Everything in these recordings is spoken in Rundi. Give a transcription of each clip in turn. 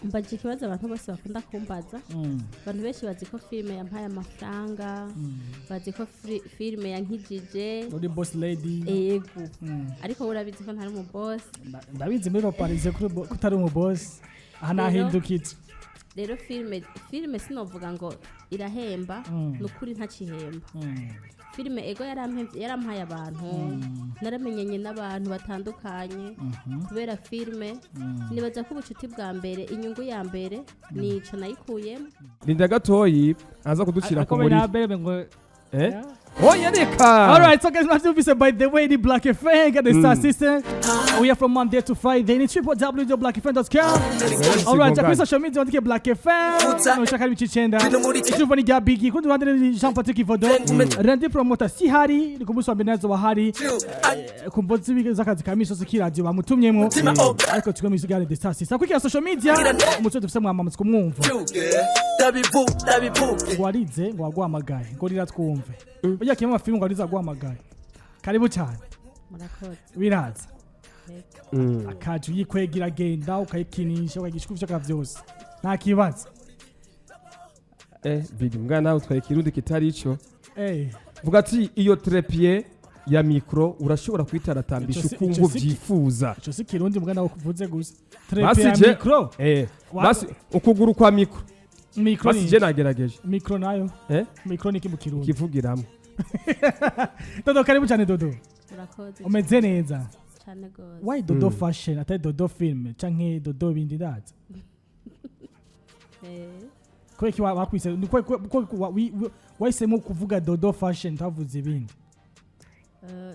Mbaje ikibazo abantu bose bakunda kumbaza. Abantu benshi bazi ko filime yampaye amafaranga, bazi ko filime yankijije. Uri boss lady. Ego, ariko wowe urabizi ko ntari umu boss. Ndabizi muri Paris ko utari umu boss aha. Nahindukije. Rero filime sinovuga ngo irahemba. Ni ukuri ntacihemba. Filime ego yarampemvye, yarampaye abantu, naramenyanye n'abantu batandukanye kubera filime. Nibaza ko ubucuti bwa mbere, inyungu ya mbere nico nayikuyemo. Linda gatoyi aza kuducira ku Akomeye muriro. Na bebe ngo Eh, oya reka. Alright, so guys, mwavyumvise, by the way, ni Black FM, got the Star System. We are from Monday to Friday. Ni www.blackfm.com. Alright, kuri social media wandike Black FM. Nushaka ibice 9. Icyumva ni rya Biggie, kundi ruhande ni Jean Patrick Ivodo. Randy Promoter si hari, ni ku munsi wa mbere nazo bahari. Ku mvo z'akazi ka misi yose k'iradiyo bamutumyemwo. Ariko turi mu kiganiro The Star System. Kurikira social media, umuco dufise mwamamaza kumwumva. Ngo warize, ngo waguhamagaye, ngo rira twumve. Burya kimwe amafilmu ngo warize aguhamagaye. Karibu cyane. Murakoze. Biraza. Yego. Akaje uyikwega iragenda, ukayikinisha, ukayigisha uko ushaka byose, nta kibazo. Eh, Biggie mbwa, nawe utwaye ikirundi kitari ico. Vuga ati iyo trépied ya micro urashobora kuyitaratambisha Ico uko ico ngo vyifuza. Ico si kirundi mbwa, nawe kuvuze gusa. Basi Trépied ya micro. Basi ukuguru kwa micro. Micro Basi ni je nagerageje. Micro nayo. Eh. Micro ni iki mu Kirundi? Kivugiramo. Dodo, karibu cyane Dodo. Murakoze. Umeze neza? Cyane gose. Why Dodo Fashion atari Dodo Film canke Dodo bindi ndazi? Kubera iki wakwise ni wahisemo kuvuga Dodo Fashion utavuze ibindi?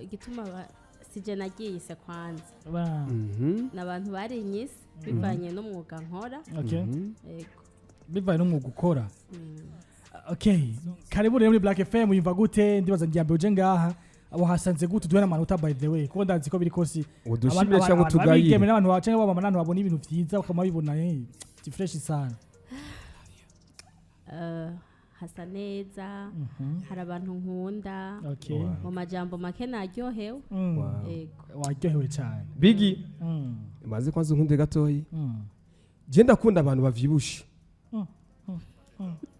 Igituma sije nagiyise kwanza. Ni abantu barinyise bivanye n'umwuga nkora. Yego. Bivanye n'umwuga ukora. Okay, karibu rero muri Black FM. Uyumva gute? Ndibaza ngiye mbere uje ngaha, wahasanze gute? Uduhe n'amanota by the way, kuko ndazi ko biri kosi. Udushimire cyangwa Abigeme utugayire. n'abantu canke b'abamama n'abantu babona ibintu vyiza bakama babibona, ti fresh sana. Hasa neza, hari abantu nkunda. Mu majambo make naryohewe. Yego. Waryohewe cyane. Biggie, maze kwanza nkunde gatoyi. Je ndakunda abantu bavyibushe.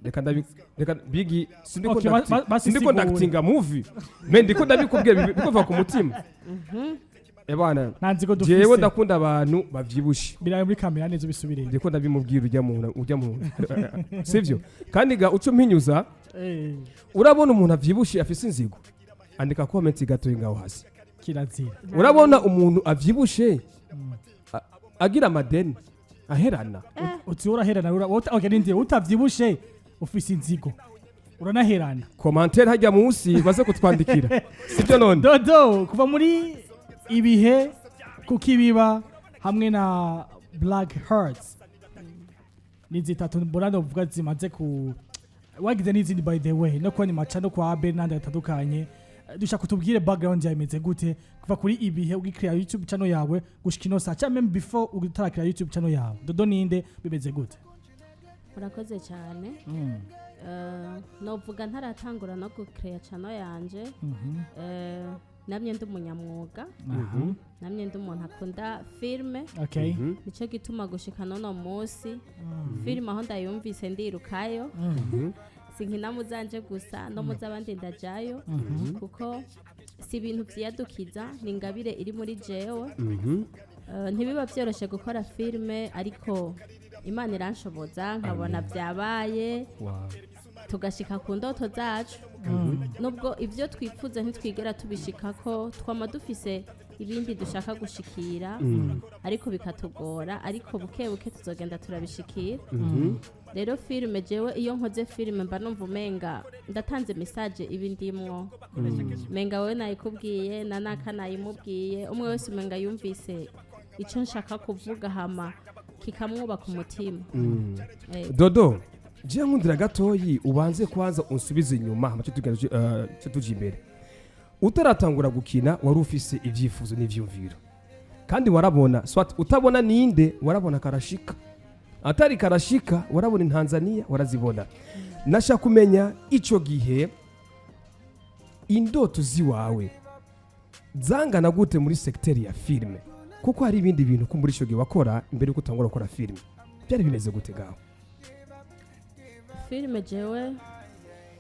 Reka ndabi, reka Biggie, sindiko Okay, basi sindiko sigura. ndakitinga movie mais ndiko ndabikubwira bikuva ku mutima ebana. Nta nzigo dufise. Jewe ndakunda abantu bavyibushe. Biraye muri kamera neza, ubisubireye. Ndiko ndabimubwira ujya muntu, ujya muntu sivyo? Kandi ga uco mpinyuza, urabona umuntu avyibushe afise inzigo? Andika comment gatoyi ngaho hasi. Kirazira. Urabona umuntu avyibushe agira amadeni aherana? Uti uraherana, okay, nindi utavyibushe ufise inzigo uranaherana? Commentaire hajya munsi baze kutwandikira, sibyo none? Dodo, kuva muri ibihe kuko ibiba hamwe na Black Hearts ni zitatu mbona novuga zimaze ku wagize n'izindi by the way, no kwa maca no kwa Abel n'andi atandukanye. Dushaka kutubwire background yawe imeze gute kuva kuri ibihe ugikrea YouTube channel yawe gushika ino saa, cyangwa même before utarakrea YouTube channel yawe. Dodo ninde? Bimeze gute? Murakoze cyane. Novuga ntaratangura no gukeya channel yanje, namye ndi umunyamwuga, namye ndi umuntu akunda filime. Nicyo gituma gushika n'uno munsi filime aho ndayumvise ndirukayo. Sinkina mu zanje gusa, no mu z'abandi ndajayo, kuko si ibintu vyiyadukiza, ni ingabire iri muri jewe. Ntibiba byoroshe gukora filime, ariko Imana iranshoboza nkabona byabaye, tugashika ku ndoto zacu. Nubwo ibyo twifuza ntitwigera tubishikako, twama dufise ibindi dushaka gushikira ariko bikatugora, ariko buke buke tuzogenda turabishikira. Rero filime, jewe iyo nkoze filime mba numva umenga ndatanze message ibi ndimwo, menga wowe nayikubwiye na naka nayimubwiye, umwe wese umenga yumvise icyo nshaka kuvuga, hama kikamwubaka umutima. Dodo, je nkundira gatoyi ubanze kwanza unsubize inyuma hama cyo tuja imbere. Utaratangura gukina wari ufise ivyifuzo n'ivyumviro, kandi warabona soit utabona ninde, warabona karashika atari karashika, warabona in Tanzania warazibona. Nashaka kumenya ico gihe indoto ziwawe zangana gute muri secteur ya filme, kuko hari ibindi bintu ko muri ico gihe wakora imbere yuko utangura gukora filme. Byari bimeze gute ngaho? Filime jewe,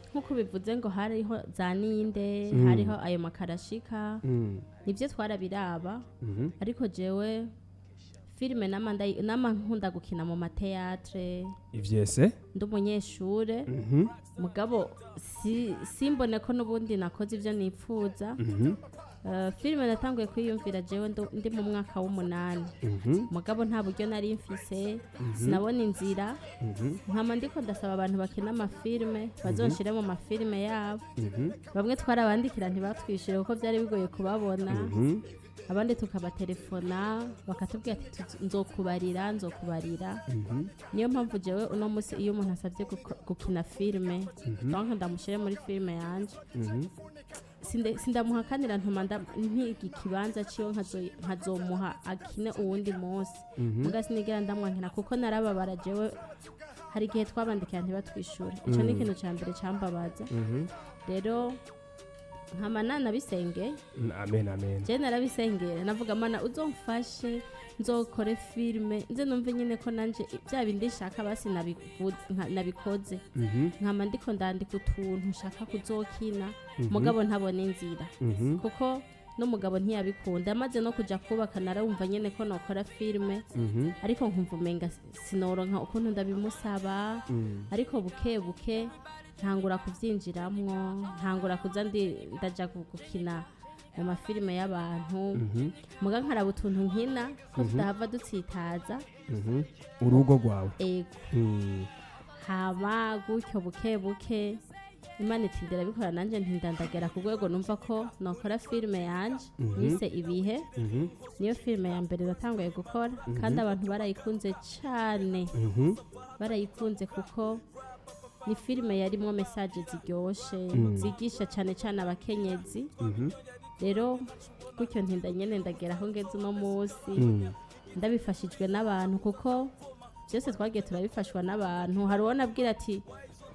nk'uko bivuze ngo hariho za ninde, hariho ayo makarashika, nibyo twarabiraba. Ariko jewe filime nama nkunda gukina mu ma théâtre. Ivyese. Ndi umunyeshure, mugabo simbone ko n'ubundi nakoze ibyo nipfuza. Filime natanguye kwiyumvira jewe ndi mu mwaka w'umunani, mugabo nta buryo nari mfise, sinabona inzira. Nkama ndiko ndasaba abantu bakina amafilime bazonshire mu mafilime yabo. Bamwe twarabandikira ntibatwishyure kuko byari bigoye kubabona, abandi tukabatelefona bakatubwira ati: "Nzokubarira, nzokubarira." Niyo mpamvu jewe uno munsi iyo umuntu asabye gukina filime, donc ndamushyire muri filime yanje, sindamuhakanira, ntuma ntiga ikibanza ciwe, nkazomuha akine uwundi munsi. Muga sinigera ndamwankira kuko narababara jewe. Hari igihe twabandikira ntibatwishure, ico ni ikintu ca mbere cambabaza. Rero nkama nanabisengeye. Amen, amen. Je narabisengera, navuga: "Mana, uzomfashe nzokore filime, nze numve nyine ko nanje bya bindi nshaka basi nabikoze." Nkama ndiko ndandika utuntu nshaka kuzokina, mugabo ntabona inzira, kuko n'umugabo ntiyabikunda. Amaze no kuja kubaka, narumva nyene ko nokora filime, ariko nkumva umenga sinoronka ukuntu ndabimusaba. Ariko buke buke ntangura kuvyinjiramwo, ntangura kuza ndaja gukina mu mafilime y'abantu, muga nkaraba utuntu nkina ko tudahava dutsitaza Urugo rwawe. Ego. Hama gutyo buke buke Imana itindira bikora, nanjye ntindandagera ku rwego numva ko nokora filime yanje nise Ibihe. Niyo filime ya mbere natanguye gukora, kandi abantu barayikunze cyane. Barayikunze kuko ni filime yarimwo message ziryoshe, zigisha cyane cyane abakenyezi. Rero gutyo ntinda nyene ndagera aho ngeze uno munsi, ndabifashijwe n'abantu, kuko byose twagiye turabifashwa n'abantu. Hari uwo nabwira ati: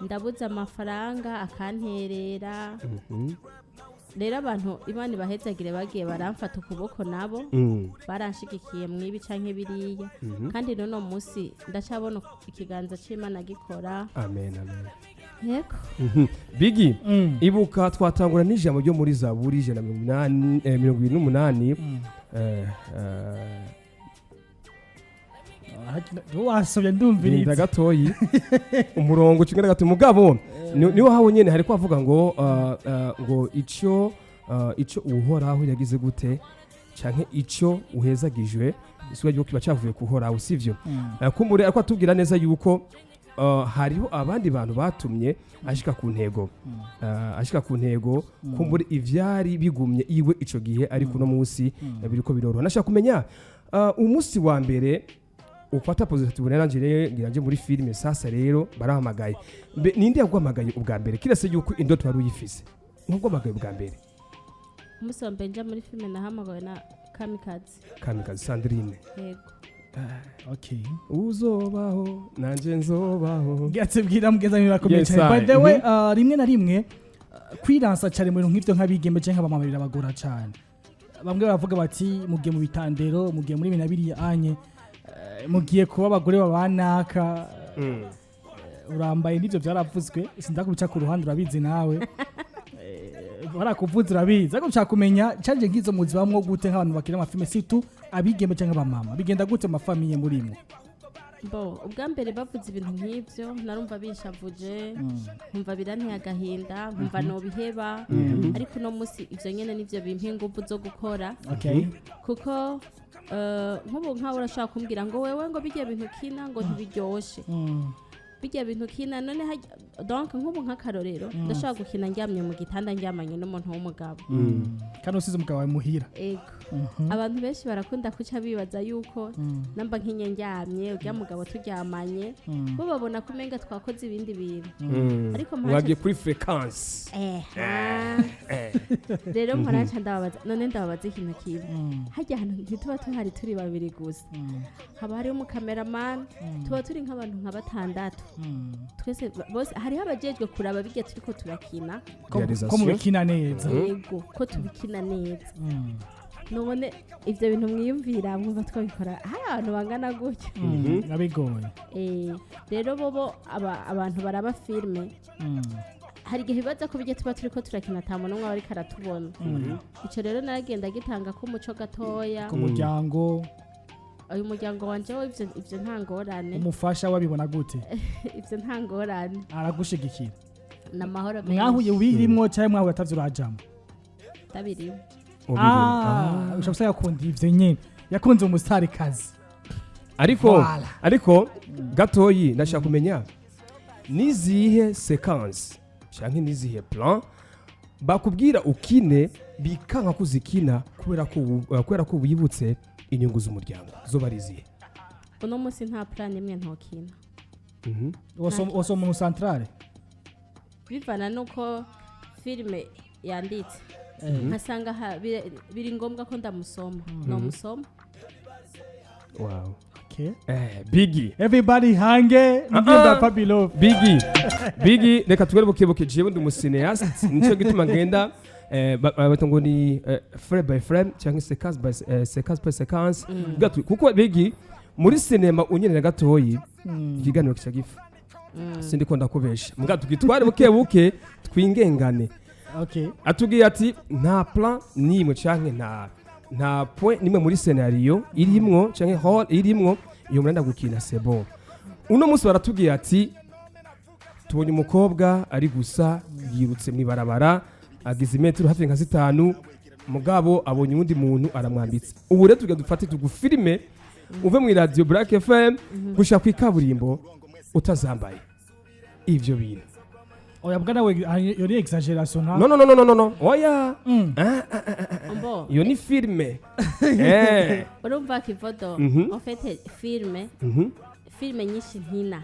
"Ndabuze amafaranga," akanterera. Rero abantu, Imana ibahezagire, bagiye baramfata ukuboko nabo, baranshigikiye mwibi canke biriya. Kandi n'uno munsi ndacabona ikiganza c'Imana gikora. Amen, amen. Yego. Bigi, ibuka twatangura n'ijambo ryo muri Zaburi 180, 28. Wasobye. Rinda. Ndumviriza. Gatoyi, umurongo 13, mugabo niwo hawo nyene hariko avuga ngo ngo ico Uhoraho yagize gute canke ico uhezagijwe, isuka yuko kiba cavuye kuhoraho, sivyo? Kumbure ariko atubwira neza yuko hariho abandi bantu batumye ashika ku ntego, ashika ku ntego. Kumbure ivyari bigumye iwe ico gihe, ariko uno munsi biriko biroroha. Nashaka kumenya umunsi wa mbere ufata position ati: "Nanje rero ngira nje muri filime." Sasa rero barahamagaye. Mbe ninde yaguhamagaye ubwa mbere, kirese yuko indoto wari uyifise? Ntuguhamagaye ubwa mbere? Umunsi wa mbere nja muri filime nahamagawe na Kamikazi. Kamikazi Sandrine? Yego. Okay. Uzobaho nanje nzobaho. Gatse bwira mugeza birakomeye Yes, cyane. I. By the way, rimwe na rimwe kwiransa cyane mu bintu nk'ivyo nk'abigeme canke nk'abamama birabagora cyane. Bamwe baravuga bati: "Mugiye mu bitandero, mugiye muri bina biriya anye, mugiye kuba abagore babanaka." Urambaye n'ivyo byaravuzwe, sindakubica ku ruhande, urabizi nawe. Barakuvuze urabizi, ariko nshaka kumenya canje nk'izo muzibamwo gute nk'abantu bakina amafilme, surtout abigeme canke abamama, bigenda gute mu ma famille murimwo? Bo ubwa mbere bavuze ibintu nk'ibyo narumva binshavuje, nkumva biranteye agahinda, nkumva nobiheba. Ariko uno munsi ivyo nyene nivyo bimpa inguvu zo gukora, kuko nk'ubu nkawe urashobora kumbwira ngo: "Wewe," ngo, "bijya bintu ukina," ngo, "ntibiryoshe." Bijya bintu ukina none donc nk'ubu nk'akarorero, ndashobora gukina ndyamye mu gitanda, ndyamanye n'umuntu w'umugabo. Kandi usize umugabo wawe muhira. Ego. Abantu benshi barakunda kuca bibaza yuko namba nkinye ndyamye urya mugabo turyamanye, bo babona ko umenga twakoze ibindi bintu, ariko mwagiye kuri fréquence. Eha, rero mpora nca ndababaza, none ndababaza ikintu kimwe: hajya hantu ntituba tuhari turi babiri gusa, haba hariho umukameramani, tuba turi nk'abantu nka batandatu twese, bose hariho abajejwe kuraba bijya turiko turakina. Ko Réalisation. mubikina neza. Yego, ko tubikina neza. Nubone ivyo bintu mwiyumvira, mwumva twabikora hari abantu bangana gutya? Nabigoye. Rero bobo abantu baraba filime, hari igihe bibaza ko bijya tuba turiko turakina ata muntu n'umwe aba ariko aratubona. Ico rero naragenda gitanga ko umuco gatoya Ku muryango? Uyu muryango wanje wo, ivyo nta ngorane. Umufasha wabibona gute? Ivyo nta ngorane. Aragushigikira? Ni amahoro menshi. Mwahuye wirimwo cyangwa mwahuye atavyo urajamo? Ndabirimo. Ah, ushobora gusanga yakunda ivyo nyene, yakunze umustarikazi. Ariko Voilà. ariko gatoyi ndashaka kumenya nizihe séquence canke nizihe plan bakubwira ukine bikanka kuzikina kubera ko wibutse inyungu z'umuryango, zo bari izihe? Uno munsi nta plan imwe ntokina. Wose umuntu centrale. Bivana nuko filime yanditse, nkasanga biri ngombwa ko ndamusoma, nomusoma. Wow. Okay. Biggie. Everybody hange ndirimbo ya Fabilo. Biggie, Biggie, reka tugere bukebuke. Jewe ndi umucinéaste, nico gituma ngenda bata ngo ni frame by frame cyangwa séquence by séquence by séquence. Kuko Biggie, muri cinema unyerera gatoyi ikiganiro kica gifa. Sindiko ndakubesha mbwa, tugitware buke buke, twingengane. Okay. Atubwiye ati nta plan nimwe canke nta point nimwe muri scénario irimwo canke rôle irimwo iyo murenda gukina, c'est bon. Uno munsi baratubwiye ati tubonye umukobwa ari gusa yirutse mw'ibarabara, agize imetero hafi nka 5, mugabo abonye uwundi muntu aramwambitse. Ubu rero tugira dufate tugufilime uve mu radio Black FM gushika ku ikaburimbo utazambaye, ivyo bintu? Oya bwana we, iyo ni exagération nka No, no, no, no, no, no, oya. Ah, ah, ah. Mbo. Iyo ni filme. Urumva kivodo, en fait filme filme nyinshi nkina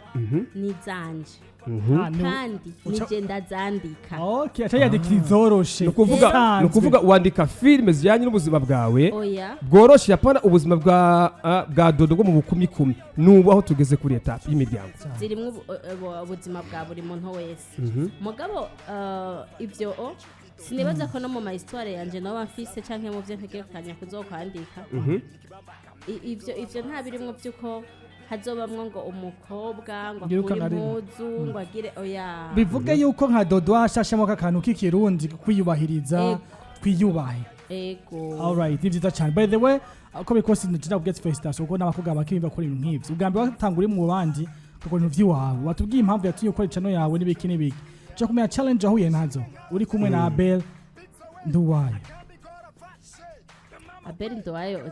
ni zanje. Ah, Kandi nije ndazandika. Okay, aca yandikira izoroshe. Ni ukuvuga Isanzwe. Ni ukuvuga wandika filime zijyanye n'ubuzima bwawe Oya. bworoshe, apana ubuzima bwa Dodo bwo mu bukumikumi nubu aho tugeze kuri étape y'imiryango. Zirimwo ubuzima bwa buri muntu wese, mugabo ivyo o sinibaza ko no mu ma histoire yanje noba mfise canke mu vyo ntegerekanya kuzokwandika. Ivyo nta birimwo vy'uko hazobamwo ngo umukobwa ngo akure Yirukana rimwe. impuzu ngo agire, oya. Bivuge yuko nka Dodo hashashemo akantu k'ikirundi, kwiyubahiriza. Ego. Twiyubahe. Ego. Alright, ni vyiza cyane. By the way, uko bikose ngira kubwira félicitations, kuko n'abakobwa bakimva gukora ibintu nk'ivyo. Ubwa mbere watanga uri mu bandi kuko ibintu vy'iwawe, watubwiye impamvu yatumye ukora channel yawe n'ibiki n'ibiki. Cyo kumenya challenge wahuye nazo uri kumwe na Abel Nduwayo. Abel Nduwayo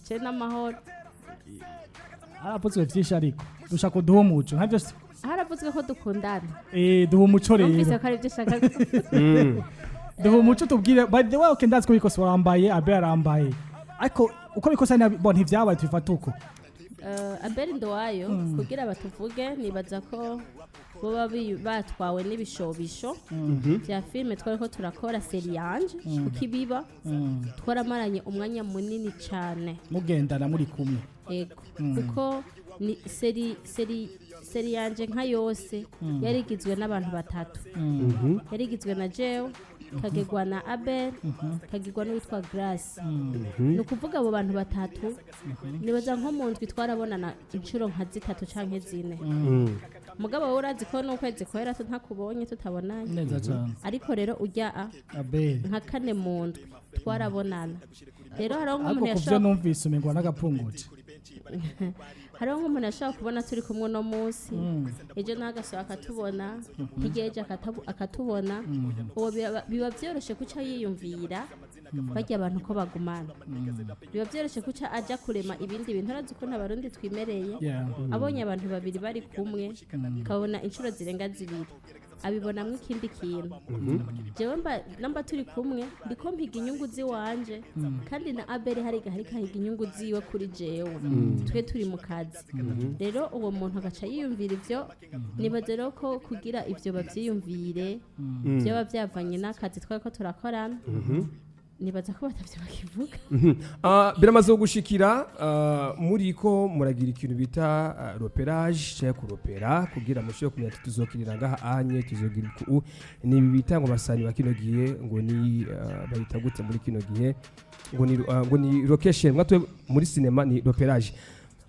ce n'amahoro. Haravuzwe vyinshi, ariko dushaka kuduha umuco nkavyo. Haravuzwe ko dukundana. Duha umuco Numvise rero. ko ari byo ushaka. Duha umuco, tubwire. By the way, okay, ndazi ko bikose warambaye, Abel arambaye, ariko uko bikose bo ntivyabaye, tubifata uko. Abel Nduwayo, kugira batuvuge, nibaza ko boba batwawe n'ibishobisho vya filime twariko turakora, série yanje, kuko ibiba twaramaranye umwanya munini cane. Mugendana muri kumwe. Ego, kuko ni série yanje nka yose yari igizwe n'abantu batatu: yari igizwe na jewe, kagegwa na Abel, kagegwa n'uwitwa Grace. Ni ukuvuga abo bantu batatu, nibaza nko mu ndwi twarabonana inshuro nka zitatu canke zine. Mugabo wowe urazi ko n'ukwezi kwera ntakubonye, tutabonanye. Neza cyane. Ariko rero ujya a Abel nka kane mu ndwi twarabonana. Rero hariho Ariko nk'umuntu ku byo yashobora numvise umengo n'agapfunguje. Hariho nk'umuntu yashobora kubona turi kumwe uno munsi, ejo nawe agasaba akatubona, hirya y'ejo akatubona. Uwo biba byoroshe kuca yiyumvira barya abantu ko bagumana, biba byoroshe kuca aja kurema ibindi bintu. Urazi ukuntu Abarundi twimereye. Abonye abantu babiri bari kumwe, akabona inshuro zirenga zibiri, abibonamwo ikindi kintu. Jewe mba namba turi kumwe ndiko mpiga inyungu ziwanje, kandi na Abeli hari hariko ahiga inyungu ziwe kuri jewe, twe turi mu kazi. Rero uwo muntu agaca yiyumvira ivyo. Nibaza rero ko kugira ivyo bavyiyumvire vyoba vyavanye n'akazi twariko turakorana. Nibaza ko batavyo bakivuga. Biramaze gushikira muri ko muragira ikintu bita repérage cyangwa kuropera kugira mushobore kumenya ati tuzokinira ngaha anye, tuzogira uku, ni ibi bita ngo basanyi ba kino gihe ngo ni bayita gute muri kino gihe, ngo ni location, mwatwe muri cinema ni repérage.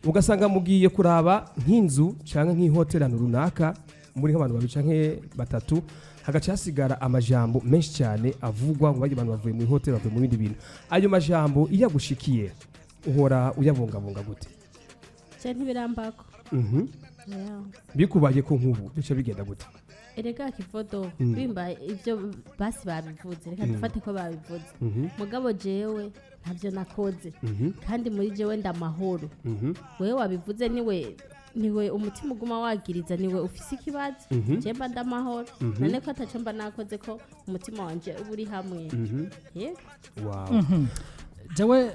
Ugasanga mugiye kuraba nk'inzu cyangwa nk'ihoteli ahantu runaka muri nk'abantu babiri canke batatu, hagaca hasigara amajambo menshi cyane avugwa ngo bajye abantu bavuye mu ihoteli, bavuye mu bindi bintu. Ayo majambo iyo agushikiye uhora uyabungabunga gute? Je ntibirambako. Yeah. Bikubaye ko nk'ubu bica bigenda gute? Erega kivodo, bimba ivyo basi babivuze, reka dufate ko babivuze, mugabo jewe ntavyo nakoze, kandi muri jewe ndamahoro. Wewe wabivuze niwe umutima uguma wagiriza, niwe ufise ikibazo. Je mba ndamahoro, none ko ataco mba nakoze, ko umutima wanje uba uri hamwe. Yego. Wow. Jewe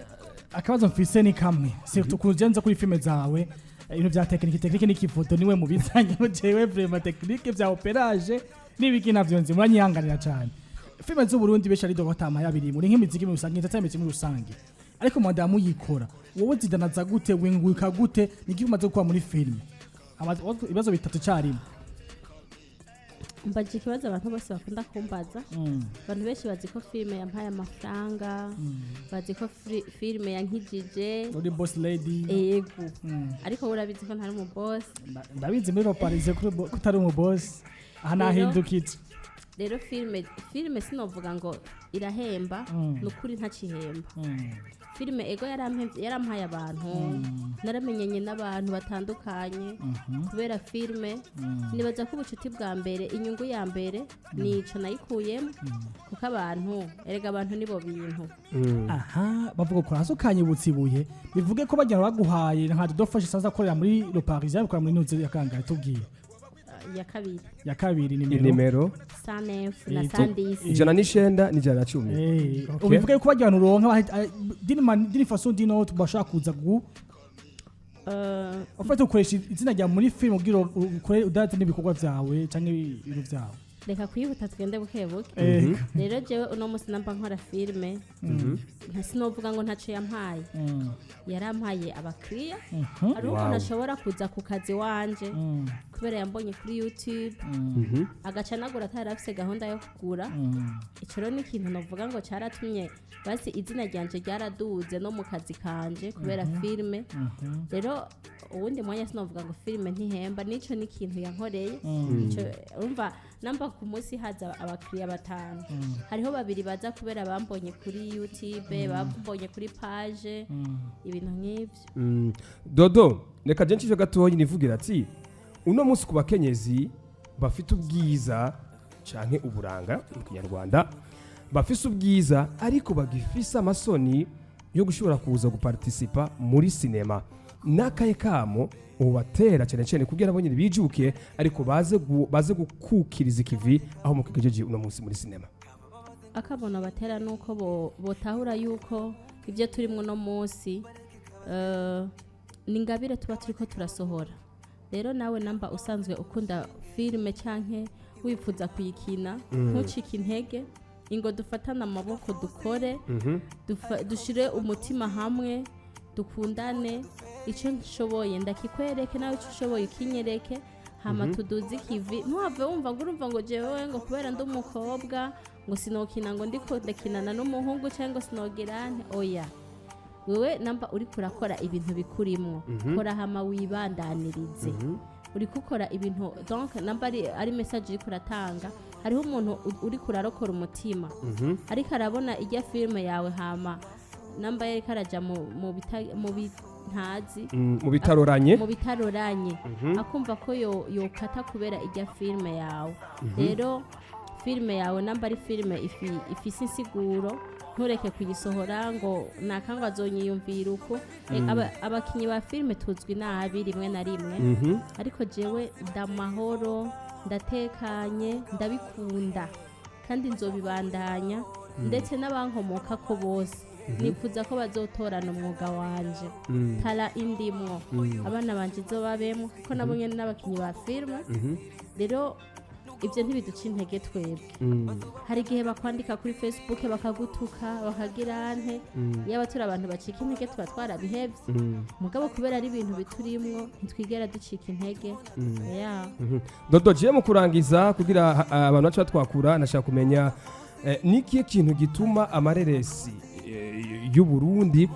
akabazo mfise ni kamwe, surtout kugenza kuri filme zawe, ibintu vya technique, technique n'ikifoto niwe mubizanye. Jewe vraiment technique vya repérage n'ibiki navyo nzi, muranyihanganira cyane. Filme z'u Burundi benshi ari dogo yabiri muri nk'imiziki muri rusange, entertainment muri rusange, ariko madamu yikora wowe zidanaza gute, winguka gute, niki umaze gukora muri filme? Ibibazo bitatu cyarimwe. Mbaje ikibazo abantu bose bakunda kumbaza. Abantu benshi bazi ko filime yampaye amafaranga, bazi ko filime yankijije. Uri boss lady. Ego. Ariko wowe urabizi ko ntari umu boss. Ndabizi muri Paris ko utari umu boss aha. Nahindukije. Rero filime sinovuga ngo irahemba. Ni ukuri ntacihemba. Filime ego yarampemvye, yarampaye abantu, naramenyanye n'abantu batandukanye kubera filime. Nibaza ko ubucuti bwa mbere, inyungu ya mbere nico nayikuyemo, kuko abantu, erega abantu nibo bintu. Aha bavuga ko hasi ukanyibutsa ibuye, bivuge ko bagira baguhaye nka Dodo Fashe saza akorera muri Le Parisien, akorera muri Nuze ya kangahe, tubwiye? Ya kabiri. Ya kabiri, nimero? Inimero? 109 na 110. 109 n'110. Ubivuge ko bagira uronka d'une façon d'une autre bashaka kuza gu ufite ukoresha izina rya muri film kugira ukore udaze n'ibikorwa vyawe canke ibintu vyawe. Reka kwihuta, tugende buke buke. Rero jewe uno munsi namba nkora filime, nta sinovuga ngo ntaco yampaye. Yarampaye abakiriya. Hariho umuntu ashobora kuza ku kazi wanje kubera yambonye kuri YouTube, agaca anagura atari afise gahunda yo kugura. Ico rero ni ikintu novuga ngo caratumye basi izina ryanje ryaraduze no mu kazi kanje kubera filime. Rero uwundi mwanya sinovuga ngo filime ntihemba, nico ni ikintu yankoreye. Ico urumva, namba ku munsi haza abakiriya batanu, hariho babiri baza kubera bambonye kuri YouTube, bambonye kuri page, ibintu nk'ivyo. Dodo, reka je ncishe gatoyi nivugira ati uno munsi ku bakenyezi bafite ubwiza canke uburanga mu Kinyarwanda, bafise ubwiza ariko bagifise amasoni yo gushobora kuza guparticipa muri sinema, n'akaye kamo ubatera cyane cyane kugira abo nyine bijuke, ariko baze gukukiriza ikivi aho mukigejeje uno munsi muri sinema? Akabono batera nuko botahura yuko ibyo turimo uno munsi ni ingabire tuba turiko turasohora. Rero nawe namba usanzwe ukunda filime canke wifuza kuyikina, ntucike intege, ingo dufatane amaboko dukore, dushire umutima hamwe, dukundane. Icyo nshoboye ndakikwereke, nawe icyo ushoboye ukinyereke, hama tuduze ikivi. Ntuhave wumva ngo urumva ngo jewe ngo kubera ndi umukobwa ngo sinokina, ngo ndiko ndakinana n'umuhungu, cyangwa ngo sinogira nte. Oya, wewe namba uriko urakora ibintu bikurimwo, kora hama wibandanirize. Uriko ukora ibintu, donc namba ari message uriko uratanga, hariho umuntu uriko urarokora umutima ariko arabona ijya filime yawe, hama namba yariko araja mu bintazi, Mu bitaroranye. Mu bitaroranye, akumva ko yokata kubera ijya filime yawe. Rero filime yawe namba ari filime ifise insiguro, ntureke kuyisohora ngo nakangwa azonyiyumvira uko. Abakinyi ba filime tuzwi nabi rimwe na rimwe, ariko jewe ndamahoro, ndatekanye, ndabikunda kandi nzobibandanya, ndetse n'abankomoka ko bose nifuza ko bazotorana umwuga wanje tara indimwo, abana banje zo babemwo, kuko nabo nyene n'abakinyi ba filime. Rero Ibyo ntibiduca intege twebwe. Hari igihe bakwandika kuri Facebook bakagutuka, bakagira nte. Yaba turi abantu bacika intege, tuba twarabihevye. Mugabo kubera ari ibintu biturimwo, ntitwigera ducika intege ya. Dodo, jiye mu kurangiza, kugira abantu bace batwakura, nashaka kumenya ni ikihe kintu gituma amareresi y'u Burundi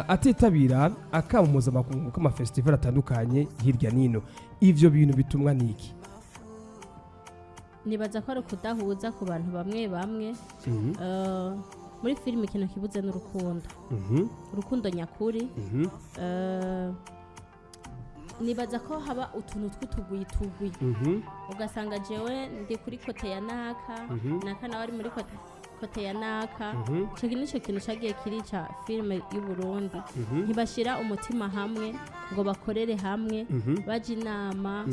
atitabira akamo mpuzamakungu k'amafestival atandukanye hirya nino? Ivyo bintu bitumwa niki? Nibaza ko ari ukudahuza ku bantu bamwe bamwe. Muri filime ikintu kibuze n'urukundo, urukundo nyakuri. Nibaza ko haba utuntu tw'utugwi tugwi, ugasanga jewe ndi kuri côté ya naka, naka nawe ari muri côté ya naka. Ico nico kintu cagiye kirica filime y'u Burundi. Ntibashira umutima hamwe ngo bakorere hamwe, baje inama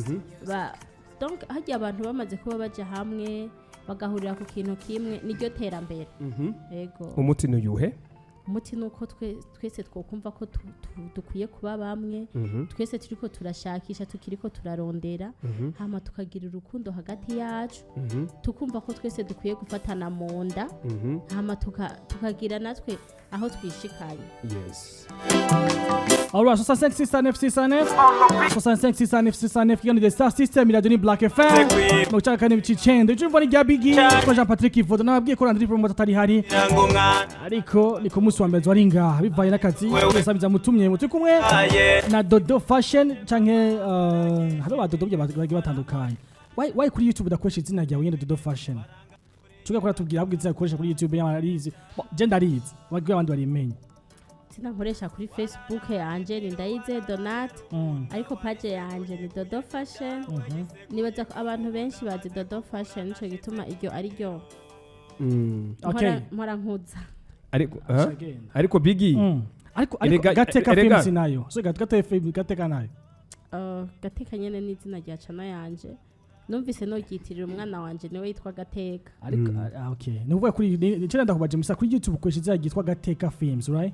ba donc harya abantu bamaze kuba baja hamwe, bagahurira ku kintu kimwe, niryo terambere. Yego. Umuti n'uyuhe? Umuti ni uko twese twokumva ko dukwiye kuba bamwe. Twese turiko turashakisha, tukiriko turarondera, hama tukagira urukundo hagati yacu, tukumva ko twese dukwiye gufatana mu nda, hama tukagira natwe aho twishikanye. Yes. Alright, 65 609 609 65 609 609, kiganiro The Star System, iradio ni Black FM mu cyaka 4.9. Icyo mvana rya Biggie kwa Jean Patrick Ivodo. Nababwiye ko Landry Promoter atari hari, ariko ni ku munsi wa mbere wari ngaha bivaye n'akazi wese mutumye. Turi kumwe na Dodo Fashion canke hari ba Dodo bagiye batandukanye. Why kuri YouTube udakoresha izina ryawe nyene Dodo Fashion? Tuga kora tubwira ahubwo izina ukoresha kuri YouTube y'amarizi. Je ndarizi, bagiye abandi barimenye. Izina nkoresha kuri Facebook yanje ni Ndayize Donat, ariko page yanje ni Dodo Fashion. Nibaza ko abantu benshi bazi Dodo Fashion, nico gituma iryo ari ryo mpora nkuza. Ariko aha? Ashagenda. Ariko Biggie, Ariko Gateka erega- Films nayo, so Gateka Films, Gateka nayo. Gateka nyene ni izina rya channel yanje. Numvise nogyitirira umwana wanje, niwe yitwa Gateka. Ariko ah, okay, ni ukuvuga kuri nicyo ndakubaje musa, kuri YouTube ukoresha izina ryitwa Gateka Films, right?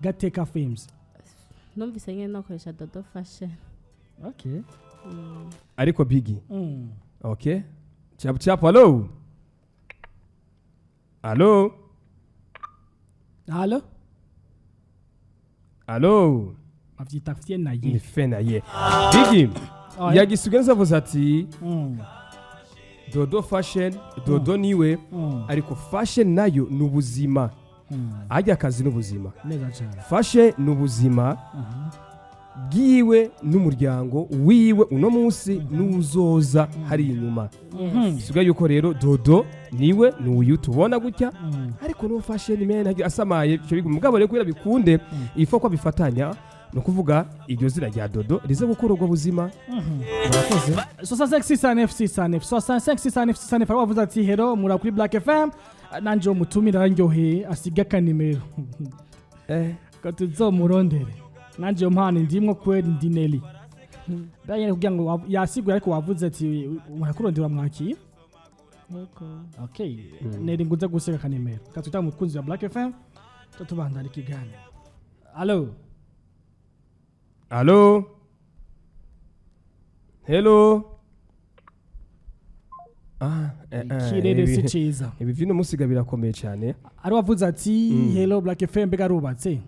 Gateka Films. Numvise nyene nokoresha Dodo Fashion. Okay. Ariko Biggie, okay, chapu chapu. Allo, allo? Allo? Allo? Bavyita fye na Ni ye. Fe na ye. Biggie, yagisugenza avuze ati Dodo Fashion, Dodo niwe, ariko fashion nayo ni ubuzima. Ajya akazi n'ubuzima. Neza cyane. Fashion ni ubuzima bwiwe n'umuryango wiwe uno munsi n'uzoza hari inyuma. Bisigaye yuko rero Dodo niwe ni uyu tubona gutya, ariko no fashion man asamaye icyo biguma. Mugabo rero kubera bikunde ifo ko bifatanya, ni ukuvuga iryo zina rya Dodo rize gukora ubwo buzima. Murakoze. 65 609 609 65 609 609. Aho bavuze ati: "Hello, mura kuri Black FM, nanje uwo mutumira arandyoheye, asiga akanimero ko tuzomurondere. Nanje iyo mpano ndimwo kweri, ndi Nelly." Banyene kugira ngo yasiguye, ariko wavuze ati murakurondera, mwakira. Yego. Okay, Nelly, nguze gusiga akanimero katwita umukunzi wa Black FM, tutubandana ikiganiro. Allo? Allo, hello. Ikirere si ciza. Ibi vyino musiga birakomeye cyane. Ari wavuze ati: "Hello Black FM, mbega arubatse,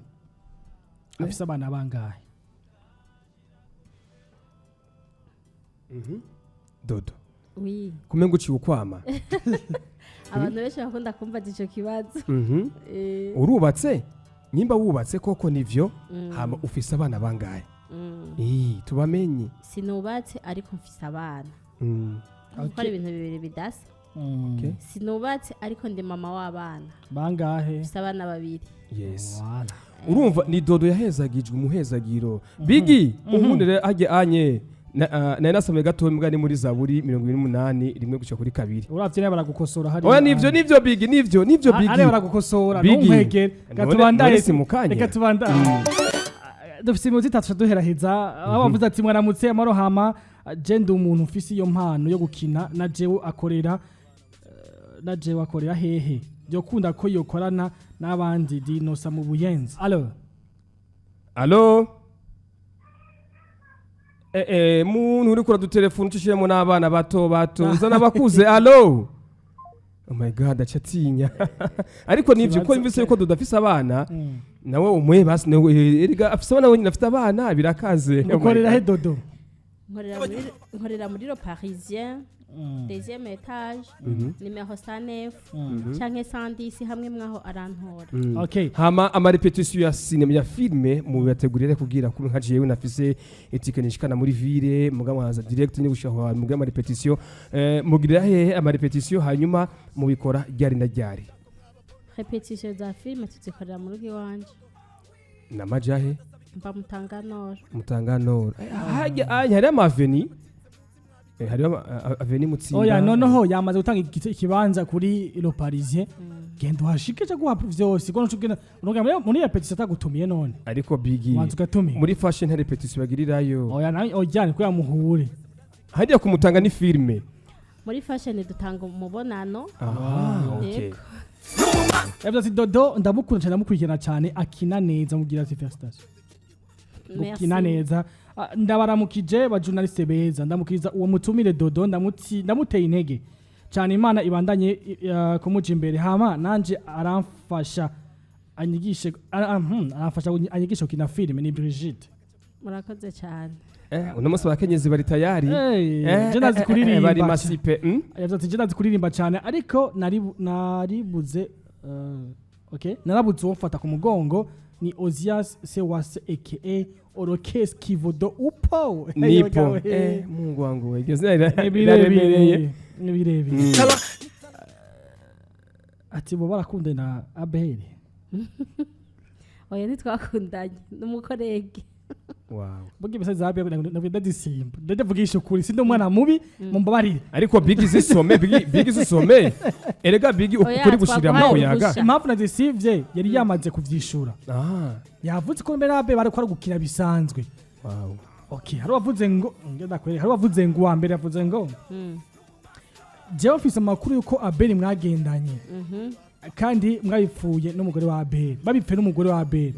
afise abana bangahe?" Dodo, Oui. kumenga uciye ukwama. Abantu benshi bakunda kumbaza ico kibazo. Urubatse? Nimba wubatse koko nivyo, hama ufise abana bangahe? Tubamenye. Sinubatse, ariko mfise abana. Kuko ari ibintu bibiri bidasa. Sinubatse, ariko ndi mama w'abana. Bangahe? Mfise abana babiri. Yes. Voilà. Urumva ni Dodo yahezagijwe umuhezagiro. Bigi, ubundi rero hajye anye nari nasomye gatoya mbwa ni muri Zaburi 28, 1 gushika kuri 2. Uravye nawe baragukosora hari. Oya, nivyo, nivyo Bigi, nivyo, nivyo Bigi. Hariya baragukosora. Bigi. Ntunkwegere. Reka tubandanye. None si mukanya? Reka tubandanye, dufise iminota 3 duheraheza. Aho bavuze ati: "Mwaramutse amarohama, je ndi umuntu ufise iyo mpano yo gukina, na jewe akorera na jewe akorera hehe? Yokunda ko yokorana n'abandi dinosa mu Buyenzi." Allo? Allo? Muntu uriko uradutelefona ucishiremo n'abana bato bato, uzana abakuze. Allo, oh my God, acatinya. Ariko nivyo ko Ikibazo- mvise yuko dudafise abana, nawe umuhe basi nawe, erega afise abana wenyine, afite abana birakaze. Oh my Ukorera he, God. Dodo? Nkorera muri Le Parisien, deuxième étage, numéro 109 canke 110, hamwe mwaho arantora. Okay. Hama ama répétition ya cinéma, ya film, mubategurire kugira kuba nka jewe nafise itike nishikana muri ville, mugabo haza direct ni gushaka ahantu mugira ama répétition, mugirira hehe ama répétition? Hanyuma mubikora ryari na ryari? Répétition za film tuzikorera mu rugo iwanje. Namajahe? Mba Mutanga Nord. Mutanga Nord. Hajya hari ama avenue, hariho avenue Mutsinda. Oya, noneho yamaze gutanga ikibanza kuri Le Parisien. Genda uhashike, cyo guha vyose ko ncugira unoga muri répétition atagutumiye none. Ariko Bigi, wanza ugatumiye. Muri fashion nta répétition bagirirayo. Oya, nawe oya, ni kuya muhure. Hajya kumutanga ni film. Muri fashion dutanga umubonano. Ah, okay. Yego. Yavuze ati: "Dodo ndamukunda cyane, ndamukurikirana cyane, akina neza." Mubwira ati: "Félicitations." Gukina neza. Ah, ndabaramukije ba journaliste beza, ndamukiriza uwo mutumire Dodo, ndamuteye intege cyane. Imana ibandanye kumuja imbere. Hama nanje aramfasha anyigishe, aramfasha anyigishe gukina filime. Ni Brigitte. Murakoze cyane. Uno munsi abakenyezi bari tayari. Hey, je ndazi kuririmba. Bari masipe? Yavuze ati: "Je ndazi kuririmba cyane, ariko naribuze, okay, narabuze uwo mfata ku mugongo." Ni Ozias Sewase aka Orokes Kivodo upo. Nipo. Mungu wangu we, iryo zina riraremereye. Ni birebire. Ati bo barakundana na Abel? Oya, ntitwakundanye, n'umu collègue. Wow. Burya ibisazi za Abel nabwo ndazisimba, ndavugisha ukuri, sindi umwana mubi, mumbabarire. Ariko Bigi, zisome. Bigi, Bigi, zisome erega Bigi. Oya, Ukuri gushirira mu twaguhaye muyaga. uruhusha. Impamvu nazisivye, yari yamaze kuvyishura. Ah. Yavuze ko mbere Abel bariko ari gukina bisanzwe. Wow. Okay, hari wavuze ngo, ngenda kwereka, hari wavuze ngo, uwa mbere yavuze ngo: "Jewe mfise amakuru yuko Abel mwagendanye, kandi mwabipfuye n'umugore wa Abel, babipfuye n'umugore wa Abel."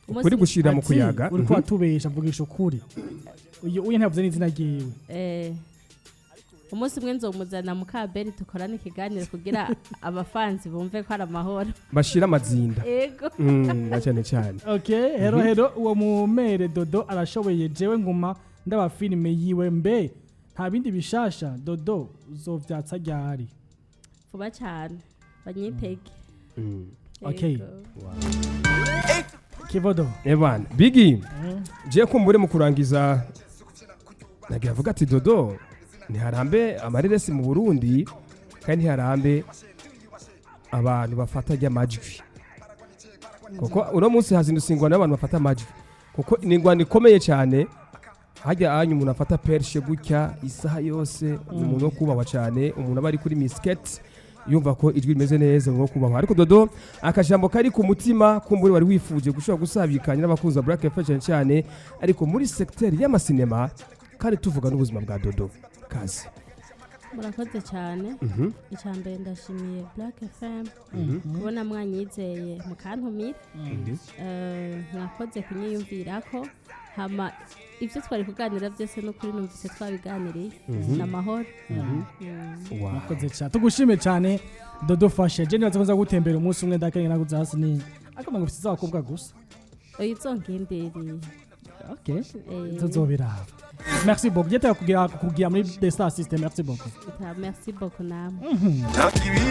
Ukuri gushirira mu Ati, kuyaga. "Uriko watubesha, mvugisha ukuri." Uyu ntiyavuze n'izina ryiwe. Umunsi umwe nzomuzana mukaberi tukorane ikiganiro kugira abafanzi bumve ko ari amahoro. Bashira amazinda. Ego. Na cyane cyane. Okay, hero hero, uwo mumere Dodo arashoboye, jewe nguma ndaba filime yiwe. Mbe nta bindi bishasha Dodo uzovyatsa ryari? Vuba cyane, banyitege. Okay. Ego. Kivodo. Ebana Bigi, je kumbure mu kurangiza nagira avuga ati: Dodo, ntiharambe amareresi mu Burundi, kandi ntiharambe abantu bafata ry'amajwi, kuko uno munsi hazindutse ingwano y'abantu bafata amajwi, kuko ni ingwano ikomeye cyane. Hajya anyu umuntu afata perche gutya isaha yose, ni umuntu wo kubahwa cyane. Umuntu aba ari kuri misiketi yumva ko ijwi rimeze neza, ngo kubahwa. Ariko Dodo, akajambo kari ku mutima kumburi wari wifuje gushobora gusabikanya n'abakunzi ba Black FM cyane cyane, ariko muri secteur y'amasinema, kandi tuvuga n'ubuzima bwa Dodo, kazi. Murakoze cyane. Icya mbere, ndashimiye Black FM kubona mwanyizeye mukantumira. Mwakoze kunyiyumvirako. Hama ibyo twari kuganira byose n'ukuri numvise twabiganiriye, ni amahoro. Wow. Murakoze cyane, tugushime cyane Dodo Fashe. Je nibaza ko nza gutembera umunsi umwe, ndakenge naguze hasi ni ariko ngo mfite iz'abakobwa gusa. Oya, izongenderiye. Okay, tuzobiraba. Merci beaucoup, jete kugira muri The Star System. Merci beaucoup. Merci beaucoup namwe.